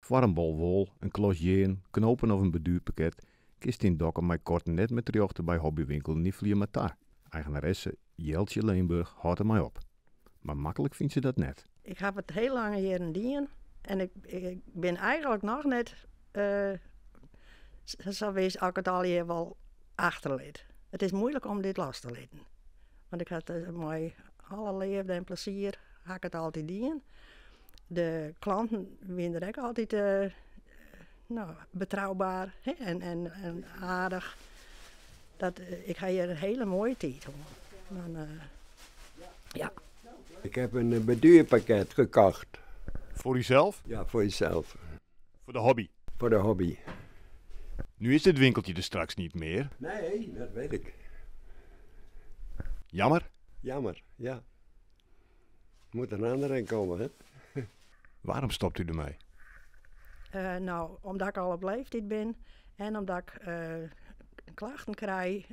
Foar in bol wol, in klos jern, knopen of in borduerpakket kinst yn Dokkum meikoarten net mear terjochte by hobbywinkel Nifelje Mar Ta. Eigenaresse Jeltsje Leenburg hâldt dermei op. Mar maklik fynt se dat net. Ik haw it hiel lange jierren dien en ik bin eigenlik noch net sa wis oft ik it allegear wol achterlit. It is muoilik om dit los te litten. Want ik ha it mei alle leafde en plezier ha ik it altyd dien. De klanten wiene der ek altyd no, betrouber hè, en aardich. Dat, ik ha hjir in hiele moaie tiid hân. Dan, ja. Ik heb een borduurpakket gekocht. Voor uzelf? Ja, voor jezelf. Voor de hobby? Voor de hobby. Nu is dit winkeltje er straks niet meer. Nee, dat weet ik. Jammer? Jammer, ja. Moet een ander in komen, hè? Waarom stopt u ermee? No, omdat ik al op leeftiid bin en omdat ik klachten krij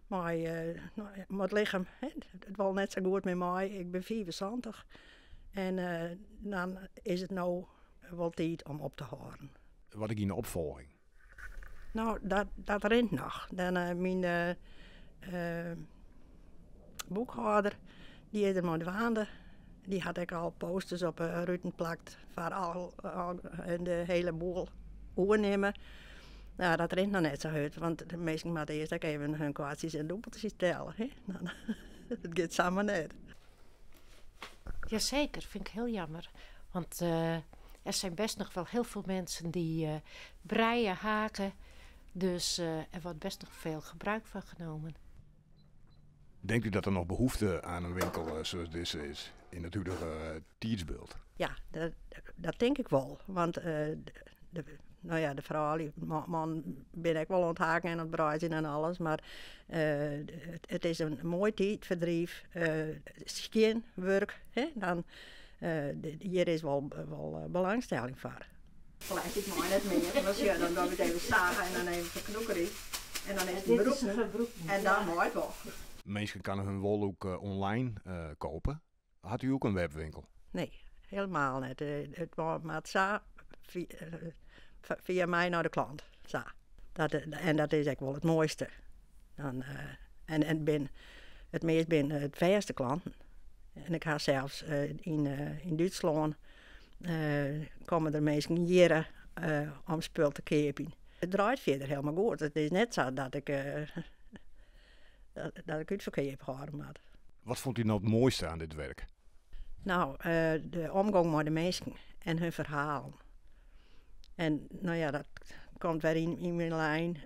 mei it lichem. It wol net sa goed mear mei. Ik bin 75 en dan is it no wol tiid om op te hâlden. Wat is de opfolging? No, dat rint noch. Dan, myn boekhâlder, dy is dermei dwaande. Dy hat ek al posters op 'e ruten plakt foar al de hiele boel oernimme. No, dat rint noch net sa hurd, want de minsken moatte earst ek even hun kwartsjes en dûbeltsjes telle. Hè? It giet samar net. Jazeker, vind ik heel jammer. Want er zijn best nog wel heel veel mensen die breien, haken. Dus er wordt best nog veel gebruik van genomen. Denkt u dat er nog behoefte aan een winkel zoals deze is in het huidige tijdsbeeld? Ja, dat tink ik wol. Want no ja, de froulju, man binne ek wol oan it haken en oan it breidzjen en alles. Mar it is in moai tiidferdriuw, skjin wurk. Hè? Dan, hjir is wol belangstelling foar. Plastic mei net mear, want ja, dan dogge we it even sa en dan even ferknoekerje. En dan is it broek en dan mei it wol. Minsken kinne hun wol ek online kopen. Hat u ek in webwinkel? Nee, hielendal net. It moat sa fia my nei de klant. Sa. En dat is ek wol it moaiste. Dan, en it meast binne it fêste klanten. En ik ha sels yn Dútslân komme der minsken hjir om spul te keapjen. It draait fierder hielendal goed. It is net sa dat ik útferkeap hâlde moat. Wat vond u nou het mooiste aan dit werk? No, de omgong mei de minsken en hun ferhalen. En no ja, dat komt wer yn myn lijn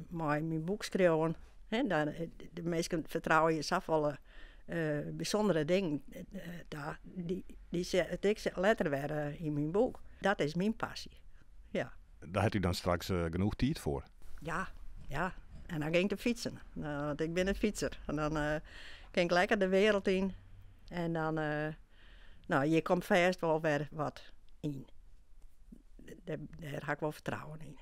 mei myn boek skriuwen. Hè, dan, de minsken fertrouwe je safolle bysûndere dingen ta. Dy set ik letter wer yn myn boek. Dat is myn passy. Ja. Dêr hat u dan straks genoch tiid foar? Ja. En dan gean ik te fytsen. Want ik bin in fytser. En dan kin ik lekker de wereld yn. En dan, no, hjir komt fêst wol wer wat yn. Dêr ha ik wol fertrouwen yn.